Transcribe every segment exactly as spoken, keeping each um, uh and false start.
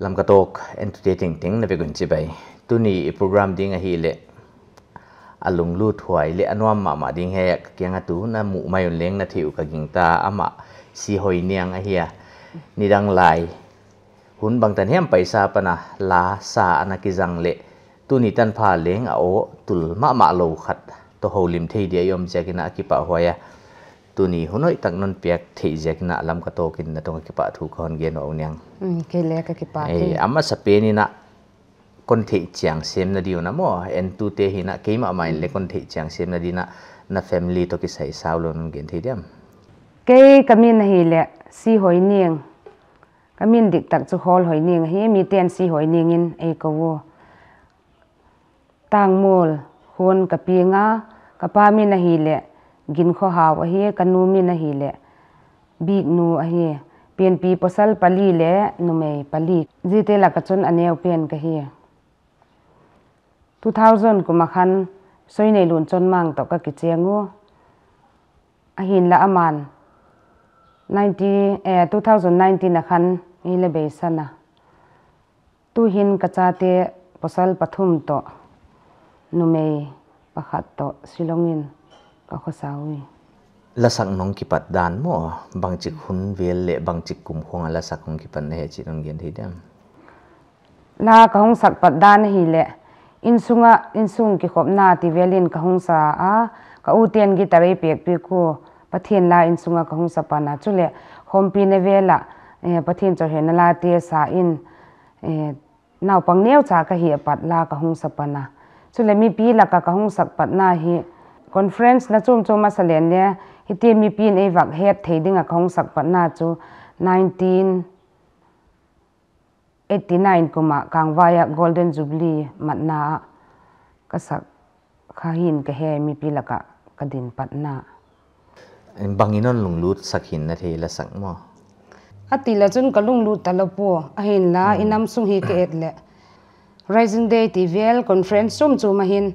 Lamka Talk entute tengteng na vek un chibai. Tuni i program ding ahihleh a lungluthuai leh a nuam mahmah ding hi a, ka kiang a tu na muh mai un leng na theih uh ka gingta, amah Si Hoi Niang ahi a. Nidang lai hun bangtan hiam paisa pan a la sa ana kizang leh tuni tanpha leng a aw tul mahmah lou khat toh houlim thei dia i om ziakin a kipahhuai a. Tuni hun hoihtak non piak theih ziakin a Lamka Talk in na tungah kipahthu ka hon gen uh, Niang. Mm, kei leng ka kipak e. Ei, a masapen in a kon theih chian semna di uh na maw, entute hi'n a keimah mah in leng kon theih chian semna di in a, na family toh kisai saulou non gen thei diam? Kei ka min ahihleh Si Hoi Niang. Ka min diktak chu Khawl Hoi Niang ahi, miten Si Hoi Niang in ei kou uh. Tangmual khua ka piang a, ka pa min ahihleh Ginkhohau ahi, ka nu min ahihleh Biknu ahi. Pianpi pasal pali leh numei pali. Zite lak ah chun a neupen ka hi. Two thousand kum a khan Soineilun Chonmang toh ka kichiang uh. Ahinla aman ninety, eh, two thousand nineteen a khan ei leng beisan a. Tuhin ka chate pasal pathum toh numei pakhat toh Shillong in ka khosa ui. Lasak nong kipat dan maw, bangchik hun vel leh bangchik kum khong a lasak hong kipan na hi chih non gen thei diam? La ka hong sak pat dan ahihleh, innsung a, innsung kikhopna ti vel in ka hong sa a, ka u ten guitar ei piakpiak uh, Pathian la innsung a ka hong sa pan a, chuleh khompina vel a, eh, Pathian chawihna late sa in, eh, naupang neucha ka hih a pat la ka hong sa pan a. Chuleh mipi lak ah ka hong sak patna hi, conference na chomchom a sa leng leng, hichi mipi'n ei vak het thei ding a ka hong sak patna chu nineteen eighty nine kum a Kangvai a Golden Jubilee matna ah ka sak kha hi'n ka hi, mipi lak ah ka din patna. Bang in non lunglut sak hi'n na thei lasak maw? A ti leh chun ka lunglut ta lou pua, ahinla i nam sung hi ka et leh Rising Day ti vel conference chomchom ah hi'n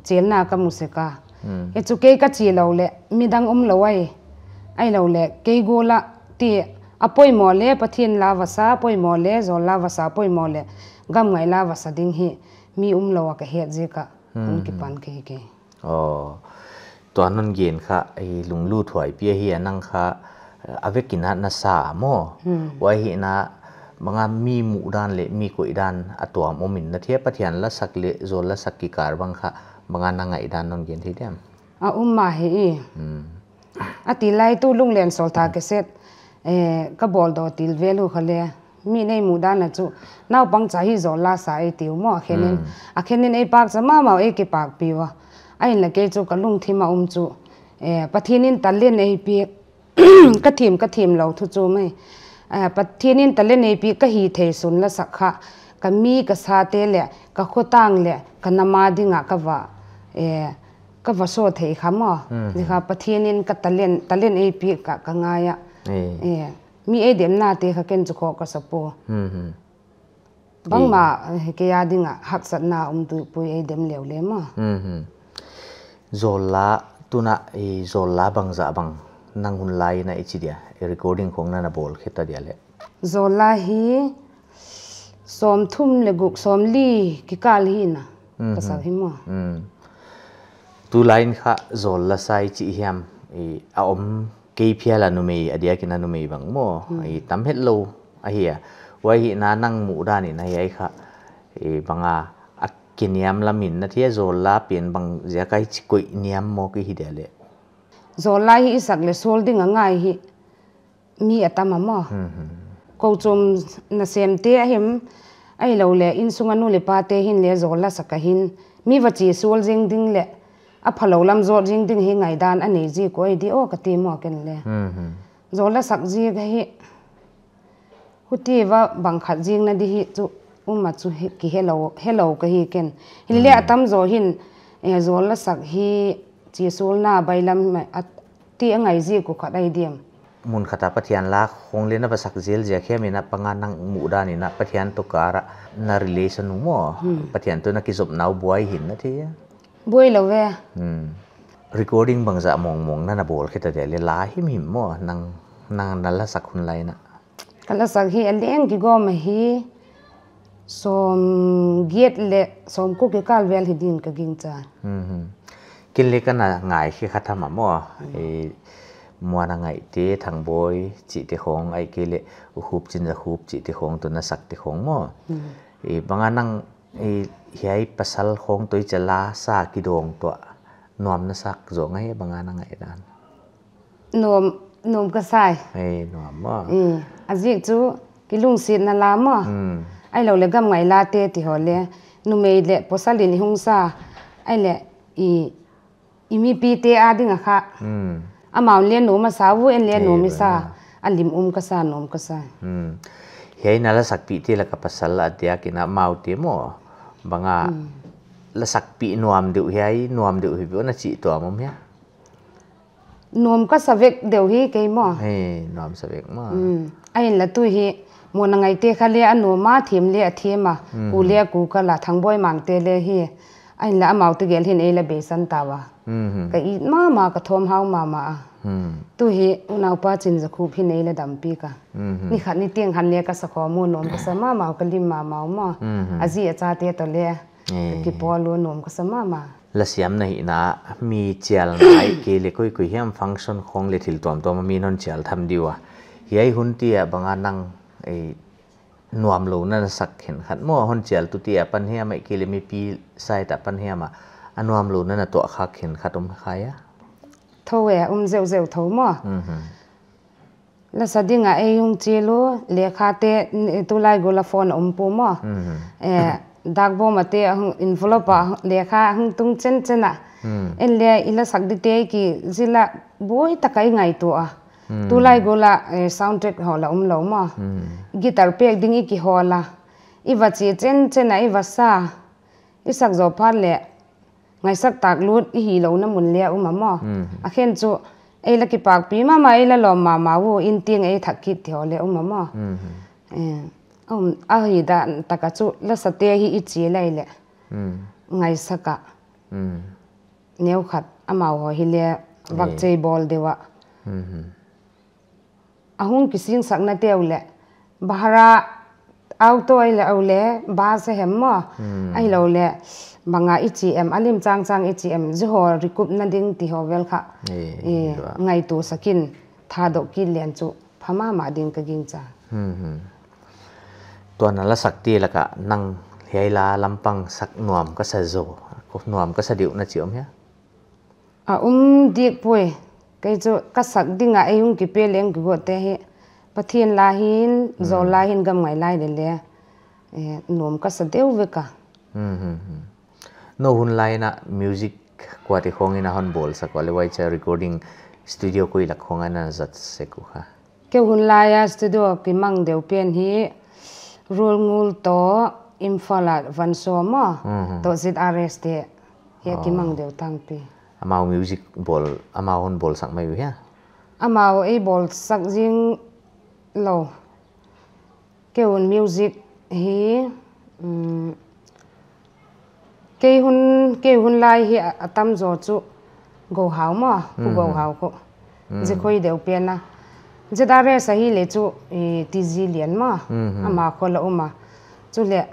chelna ka mu sek a. Hmm. Hichu kei ka chi lou leh midang om lou ai. Ahilouleh kei gual a ti a poimoh leh Pathian la va sa poimoh leh, zawl la va sa poimoh leh, gam ngai la va sa ding hi mi om lou a ka het ziak a. Hmm. Hun kipan kei kei. Aw, tua non gen kha, i lungluthuai pi ahi a, nang kha, a vek in a na sa maw. Hmm. Huai hi'n a bang a mi muhdan leh mi koihdan a tuam om in na thei a, Pathian lasak leh zawl lasak kikal bang kha bang a na ngaihdan non gen thei diam? A om mah hi i. Hmm. A ti lai tu Lunglen Sawltak cassette, eh, ka bawl doh til vel uh kha leh, mi'n ei muhdan a chu, naupang cha hi zawl la sa ei ti uh maw, a khenin. Hmm. A khenin ei pakcha mahmah, ei kipakpih ua. Ahinla kei chu ka lungthim a om chu, eh, Pathian in talent ei piak, ka thim, ka thim lou thu chu mai. Eh, Pathian in talent ei piak ka hihtheih sun lasak kha, ka mi ka sate leh, ka khotang leh, ka nam a ding a ka va, eh, ka va sawt thei kha maw. Hmm. Zia kha Pathian in ka talent, talent ei piak ka, ka ngai a. Eh. Eh, mi ei demnate kha ken chu khoh ka sa pua. Hmm, hmm. Bangmah, eh, kei a ding a haksatna om tuh pui ei dem leu leh maw. Hmm, hmm. Zawl la, tuna, eh, zawl la bangzah bang nang hun lai in a i chi dia, eh, recording khong na na bawl khe ta dia leh? Zawl la hi sawmthum leh guk, sawmli kikal hi'n a. Mhm. Ka sak hi maw. Mm. Tulai in kha zawl la sa i chih hiam, i, a om kei phial a numei, a diakin a numei bang maw. Mm. I tam hetlou ahi a. Huai hi'n a nang muhdan in a hiai kha, i, bang a, a kiniam lam in na thei a, zawl la pen bang ziak a i chi koih niam maw kei hi dia leh? Zawl la hi i sak leh sual ding a ngai hi. Mi a tam a maw. Hmm, hmm. Kochuam nasemte a him, ahilouleh innsung a nu leh pate hi'n leh zawl la sak a hi'n, mi va chi sual zing ding leh a phalou lam zawt zing ding hi ngaihdan a nei ziak uh ahi di aw ka ti maw ken leh. Hmm, hmm. Zawl la sak ziak ahi. Huti va bang khat zingna di hi chu, um a chu hi, kihelou, helou ka hi ken. Hileh, hmm, a tamzaw hi'n, eh, zawl la sak hi chi sualna bailam a ti a ngai ziak uh khat ahi diam. Mun khat a Pathian la khong leh na va sak zel ziak hiam in a bang a nang muhdan in a Pathian toh kal a na relation uh maw? Hmm. Pathian toh na kizopna uh buai hi'n na thei a? Buai lou ve. Hmm. Recording bangzah mawngmawng na na bawl khe ta dia leh, la himhim maw, nang, nang na la sak hun lai in a? Ka la sak hi a leng kigawm ahi. Sawmgiat leh sawmkua kikal vel hi din ka gingta. Ken leng ka na ngaikhe kha tham a maw. Muan a ngaihte, Thangboi chihte khong, ahihkeileh U Khup Chinzakhup chihte khong, tu na sakte khong maw. Bang a nang hiai pasal khong toh i chih la sa kidong tuah nuam na sak zaw ngai, bang a na ngaihdan? Nuam, nuam ka sa. Ei, nuam maw. A zik chu kilungsiatna la maw. Ahihlouhleh gam ngai late ti ho leh, numei leh pasal in i hong sa, ahihleh i, i mipite a ding a kha. Amau leng nuam a sa uh, en leng nuam i sa. A lim um ka sa, nuam ka sa. Hiai na la sakpihte lak a pasal a diak in a maute maw, bang a la sakpih nuam deuh hiai, nuam deuh hi bang na chih tuam om hia? Nuam ka sa vek deuh hi kei maw. Nuam sa vek maw. Ahihleh tu hi, muan a ngaihte kha leng a nuam a, them leng a them a, ku leng a ku ka la, Thangboi Mangte leng hi. Ahihleh amaute gel hi'n ei la beisan ta ua. Ka it mahmah, ka thawm hau mahmah a. Tu hi unaupa Chinzakhup hi'n ei la dampi ka. Ni khat ni tiang han leng ka sa khawm uh, nuam ka sa mahmah, ka lim mahmah maw. A zi a chate toh leng ka kipawl uh, nuam ka sa mahmah. La siam na hihna, mi chial na ahihkeileh koikoi hiam function khong leh thil tuamtuam a mi hon chial tham di ua. Hiai hun te ah bang a nang nuam lou na na sak khenkhat maw, hon chial tute apan hiam ahihkeileh mipi side apan hiam a, a nuam lou na na tuah khak khenkhat om kha hia? Tho e, um zeuhzeuh tho maw. La sa ding a ei hong chial uh, lekhate, tulai gol a phone om pua maw. Dak bawm a te a hong envelope a lekha hong tung chenchen a. En leng i la sak dite ki zil a buai tak a i ngaihtuah a. Tulai gol a sound track ho la om lou maw. Guitar pek ding i kihawl a. I va chi chenchen a i va sa. I sak zoh phat leh ngaisak tak lut i hi lou na mun leng um a maw. A khen chu ei la kipakpi mahmah, ei la lawm mahmah uh, in tiang ei thak kit ti ho leng um a maw. A hi dan tak a chu la sate hi i chi lai leh ngaisak a. Neu khat amau ho hi leng vak chei bawl deuh a. A hong kisingsak na te uh leh, bahara auto ei leh uh leh, bus a hem maw. Ahihlouhleh, bang a i chi em, a lim changchang i chi em, zi ho rikup na ding ti ho vel kha. Ngaihtuah sak in, thadoh kit leng chu pha mahmah ding ka gingta. Tua na la sakte lak a nang hiai la lampang sak nuam ka sa zaw, nuam ka sa deuh na chi om hia? A um dik pui, kei chu ka sak ding a ei hong kipe leng kigote hi. Pathian la hi'n, zawl la hi'n, gam ngai lai leh leng nuam ka sa deuh vek a. Nou hun lai in a music kuate khong in a hon bawlsak ua leh, huaicha recording studio koi lak khong a na zat sek uh kha? Kei hun lai a studio kimang deuh pen hi Rualngul toh Imphal a Vanso maw, toh Z R S te hi a kimang deuh tangpi. Amau music bawl, amau hon bawlsak mai uh hia? Amau ei bawlsak zing lou. Kei hun music hi, kei hun, kei hun lai hi a tamzaw chu Go Hau maw, Pu Go Hau khu. Zi khoi deuh pen a. Z R S a hi leh chu T G Lian maw, ama khua la um a. Chuleh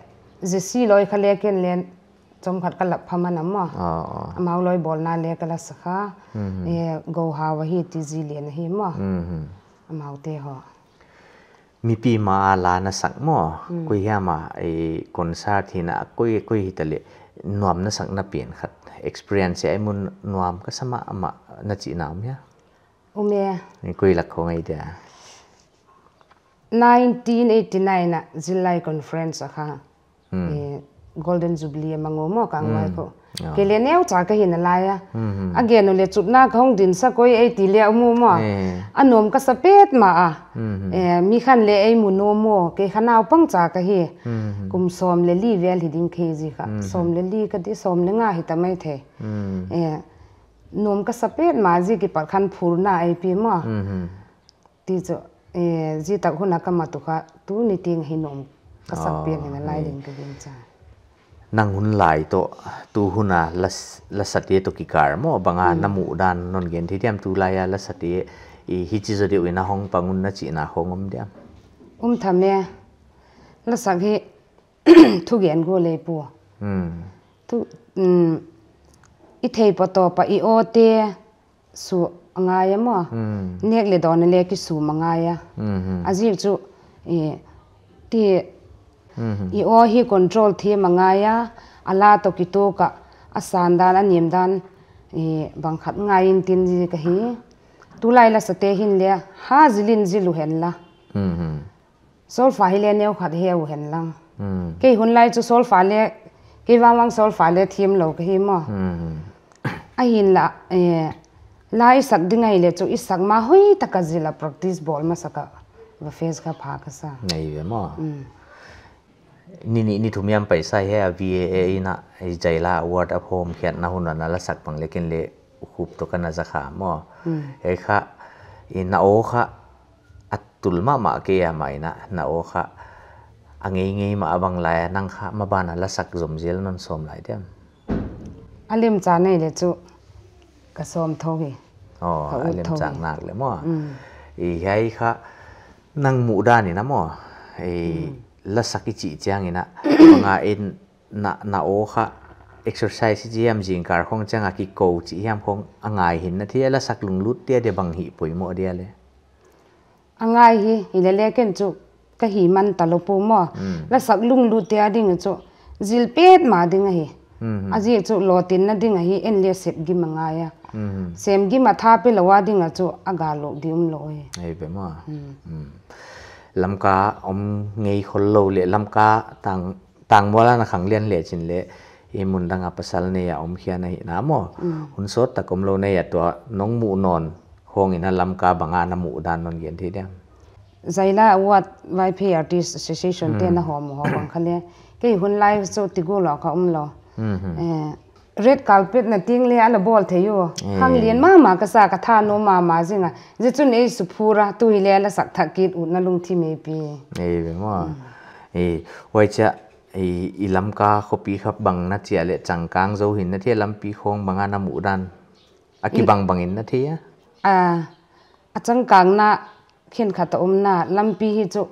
Zi Si Loi kha leng ken leng chomkhat ka lak pha man a maw. Amau loi bawlna leng ka la sa kha. Go Hau a hi, T G Lian a hi maw. Amaute ho. Mipi ma a la na sak maw, koi hiam a concert hi'n a, koi, koi hitaleh nuam na sak na pen khat, experience a ei mun nuam ka sa mahmah na chihna om hia? Um e. Koi lak khong ei dia? Nineteen eighty-nine a Zillai Conference a kha. Golden Jubilee a mang uh maw, ka ang mai khu. Kei leng neucha ka hi nalai a. A gen uh leh chutna ka hong dinsak uh ei ti leng a mu maw. A nuam ka sa petmah a. Mi khan leng ei mu nuam uh, kei kha naupang cha ka hi. Kum sawm leh li vel hi ding kei zi kha. Sawm leh li ka di, sawm leh nga hita mai thei. Nuam ka sa petmah, zi kipat khan phurna ei pi maw. Ti chu, zi tak hun a ka mat uh kha, tuni tiang hi nuam ka sak pen hi nalai ding ka gingta. Nang hun lai toh tu hun a la, la sate toh kikal maw, bang a na muhdan non gen thei diam, tulai a la sate hichi zaw deuh in a hong pang un na chihna khong om diam? Um tham e. La sak hi thugen gu lei pu. Hmm. Tu, mm, i thei pawtawp a i aw te su a ngai a maw. Hmm. Nek leh dawn a leh kisum a ngai a. Hmm. A ziak chu, eh, ti, hmm, i aw hi control thiam a ngai a, a la toh kituak a, a san dan, a niam dan, eh, bang khat ngai in tin zi ka hi. Tulai la sa te hin leh, ha zil in zil uh hen la. Hmm. Solfa hi leh neu khat heu hen lang. Hmm. Kei hun lai chu solfa leh, kei vangvang solfa leh thiam lou ka hi maw. Hmm. Ahin la, eh, la i sak ding ahi leh chu i sak ma hoih tak a zil a practice bawl masa ka va face kha pha ka sa. Nei ve maw. Hmm. Ni, ni, ni thum hiam paisa hi a V A A in a, i Zaila Award a hawmkhiatna hun a na la sak bang leh ken leh khup toh ka na za kha maw. Hmm. Ei kha, i na aw kha, a tul mahmah kei a mai na, na aw kha. A ngeingei mah a bang lai a nang kha, ma ban a la sak zom zel non sawm lai diam. A lemchang nei leh chu, ka sawm thou hi. Oh, ka ut thou hi. A lemchang nak leh maw. Mm. I hiai kha, nang muh dan in a maw. I, mm, la sak i chih chiang in a, bang a in na, na aw kha, exercise i chi hiam zingkal khong chiang a kikou chih hiam khong a ngai hi'n na thei a la sak lunglut te a dia bang hi poimoh dia leh. A ngai hi, hi leh leh ken chu ka hi man ta lou pu maw. Hmm. La sak lunglut te a ding chu zil petmah ding ahi. Hmm. A ziak chu lawtinna ding ahi, en leh sem gim a ngai a. Hmm. Sem gim a tha pe lou a ding a chu a gah lou di um lou hi. Ei ve maw. Hmm. Hmm. Lamka om ngei khol lou leh Lamka tang, tangmual a na khang lian leh chin leh i mun dang a pasal nei a om khia na hi na maw. Hmm. Hun sawt tak om lou nei a tua nong muh nawn khong in a Lamka bang a na muh dan non gen thei diam. Zaila Award Vaiphei Artist Association te, hmm, na hawm uh hawm bang kha leh. Kei hun lai chu ti gu lou kha um lou. Hmm, hmm. Eh, red carpet na ting leh a la bawl thei uh. Eh. Khang lian mahmah ka sa ka tha nuam mahmah zing a. Zi chun ei suphur a tu hi leh la sak thak kit utna lungthim ei pi. Ei ve maw. Hmm. Eh, huai chia, eh, i Lamka khopi kha bang na chia leh changkang zou hi'n na thei lampi khong bang a na muh dan. A kibang bang in na thei a? A, a changkang na khenkhat a um na lampi hi chu.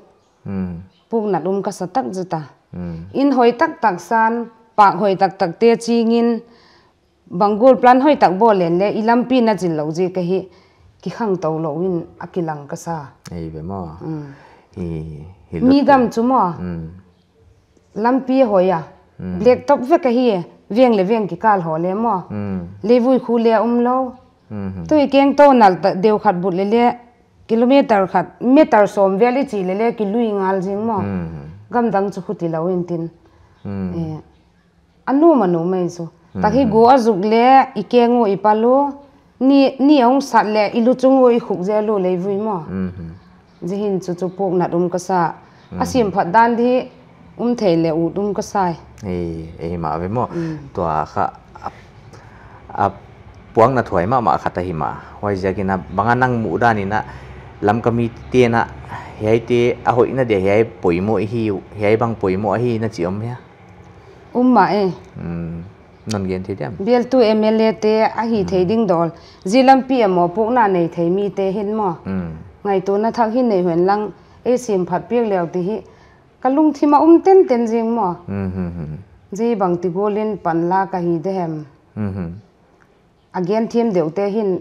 Hmm. Puknat um ka sa tak zet a. Hmm. In hoih taktak san, park hoih taktak te ching in, bang gual plan hoih tak bawl leng leh, i lampi na zil lou ziak ahi, kikhangtou lou in a kilang ka sa. Ei ve maw. Hmm. Hi, hi mi lut gam te chu maw. Hmm. Lampi hoih a. Hmm. Black top vek ahi, veng leh veng kikal haw leh maw. Hmm. Leivui khu leh um lou. Hmm. Tu i keng tou nal ta deuh khat but leh leh, kilometer khat, meter sawm vel i chih leh leh, kilui ngal zing maw. Hmm. Gamdang chu khuti lou in tin. Hmm. Eh, a nuam a nuam mai chu. Hmm. Tak hi gu a zuk leh, i keng uh i pal uh, ni, ni a hong sat leh, i lu chung uh i khuk zel uh leivui maw. Hmm. Zi hi'n chu chu puknat um ka sa. A, mm, sim phat dan di um thei leh ut um ka sa. Ei, ei mah ve maw. Mm. Tua kha a, a puakna thuai mahmah khat ahi mah. Huaiziakin a bang a nang muh dan in a Lamka mite'n a hiaite a hoihna dia hiai poimoh hi, hiai bang poimoh hi na chi om hia? Um mah e. Mm. Non gen thei diam. Bial tu M L A te a hi thei, mm, ding dawl. Zi lampi a mawpuakna nei thei mite hi'n maw. Mm. Ngaihtuahna thak hi nei hen lang, ei sim phat piak leh uh ti hi. Ka lungthim a um tenten zing maw. Mm, mm, mm. Zi bang ti gual in pan la ka hi de hem. Mm, mm. A gen thiam deuh te hi'n,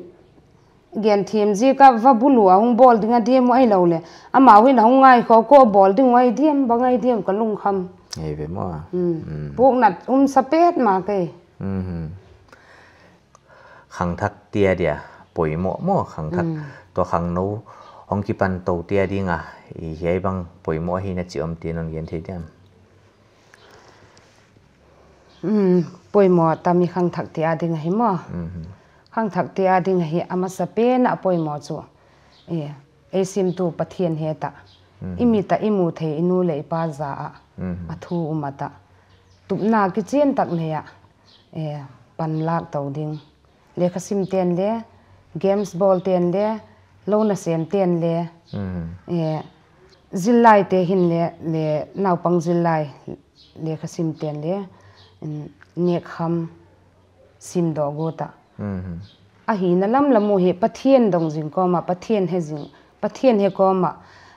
gen thiam ziak a va bulu a hong bawl ding a diam uh ahi lou leh. Amau hi'n a hong ngai khawk uh bawl ding uh ahi diam, bang ahi diam ka lungkham. Ei ve maw. Mm. Mm. Puaknat um sa petmah kei. Mm. Khangthak te a dia, poimoh maw khangthak. Mm. Tua khangnou hong kipan tou te a ding a, i hiai bang poimoh hi na chi om ti non gen thei diam. Mm, poimoh tam i khangthak te a ding ahi maw. Mhm. Khangthak te a ding ahi a masa pen a poimoh chu. E, ei simtu Pathian het a. Mhm. I mit a i mu thei i nu leh i pa zah a. Mhm. A thu um a ta. Tupna kichian tak nei a. E, panlak tou ding. Lekha sim te'n leh, games bawl te'n leh, lou nasem te'n leh, mm, eh, zillai te hi'n leh, leh naupang zillai, lekha sim te'n leh, mm, nekkham sim doh got a. Mm. A hihna lamlam uh hi Pathian dong zing kawm a, Pathian he zing, Pathian he kawm a,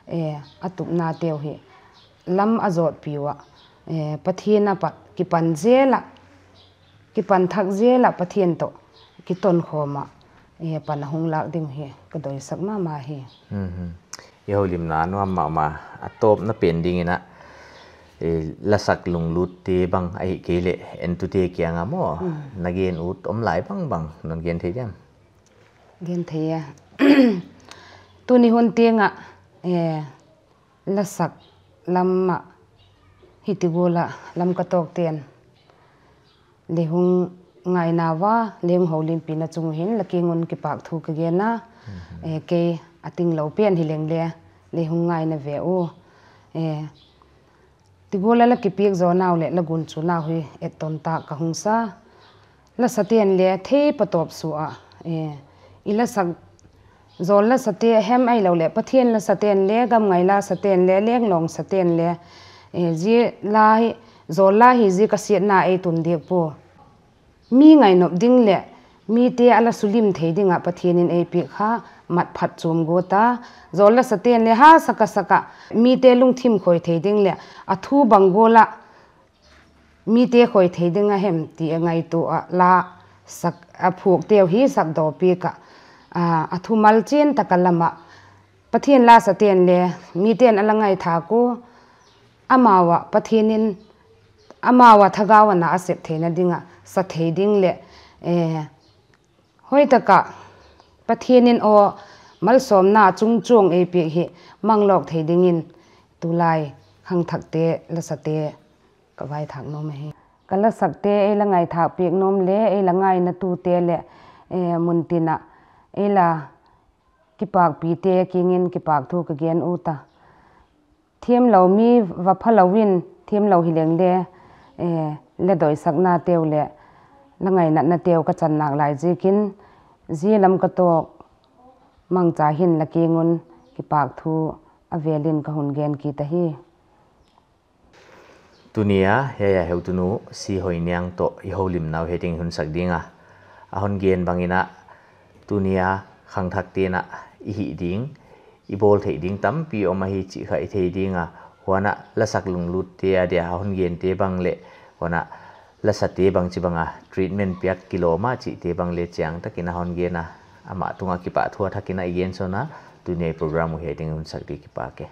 eh, a tupna te uh hi lam a zawtpih ua. Eh, Pathian apat kipan zel a, kipan thak zel a Pathian toh kiton khawm a, eh, pan a hong lak ding hi ka doisak mahmah hi. Mhm. I houlimna nuam mahmah. A tawpna pen dingin a, eh, lasak lunglutte bang ahihkeileh entute kianga maw, na gen ut om lai bangbang non gen thei diam? Gen thei a. Tuni hun tiang a, eh, lasak lam ah hiti gual a Lamka tawkte'n lei hong ngaina ua, lei hong houlimpihna chung uhin la kiang un kipahthu ka gen a, eh, kei a tinglou pen hi leng leh lei hong ngaina ve uh. Eh, ti gual a la kipiak zaw nau leh la gunchu nau hi etton tak ka hong sa. Lasate'n leh thei patawp sua, eh, i lasak, zawl lasate hem ahihleh Pathian lasate'n leh, gamngai lasate'n leh, lenglawng sate'n leh, eh, zi la hi, zawl la hi zi ka siatna ei tun diak pua. Mi ngainop ding leh mite a la sulim thei ding a Pathian in ei piak kha mat phat chum guat a. Zawl lasate'n leh ha saka saka mite lungthim khoi thei ding leh a thu bang gual a mite khoi thei ding a hem ti a ngaihtuah a lasak a phukte uh hi sak dawpi ka, a, a thumal chian tak a lam ah Pathian lasate'n leh mite'n a la ngaithak uh, amau a Pathian in amau a thagau a na a sep theihna ding a sa thei ding leh, eh, hoihtak a Pathian in aw malsawmna chungchuang ei piak hi manglawk thei dingin tulai khangthakte lasate ka vaithak nuam ahi. Ka lasakte ei la ngaithak piak nuam leh ei la ngaina tute leh, eh, muntin a ei la kipakpite kiang in kipahthu ka gen ut a. Thiamlou mi va phalou in, thiamlou hi leng leh, eh, la doisaknate uh leh la ngainatnate uh ka chan nak lai ziakin, zi Lamka tawk mangcha hin la kiang un kipahthu a vel in ka hon gen kit ahi. Tuni a, hiai a heutunu Si Hoiniang toh i houlimna uh hiai teng hun sak ding a. A hon gen bangin a, tuni a khangthakte'n a i hih ding, i bawl theih ding tampi om ahi chih kha i thei ding a, huan a lasak lunglutte a dia a hon gente bang leh, huan a lasate bangchibang a treatment piak kilawm a chihte bang leh chiantakin a hon gen a, amah tung a kipahthu a thak in a i gen sawn a, tuni a i program uh hiai teng hun sak di, kipak e.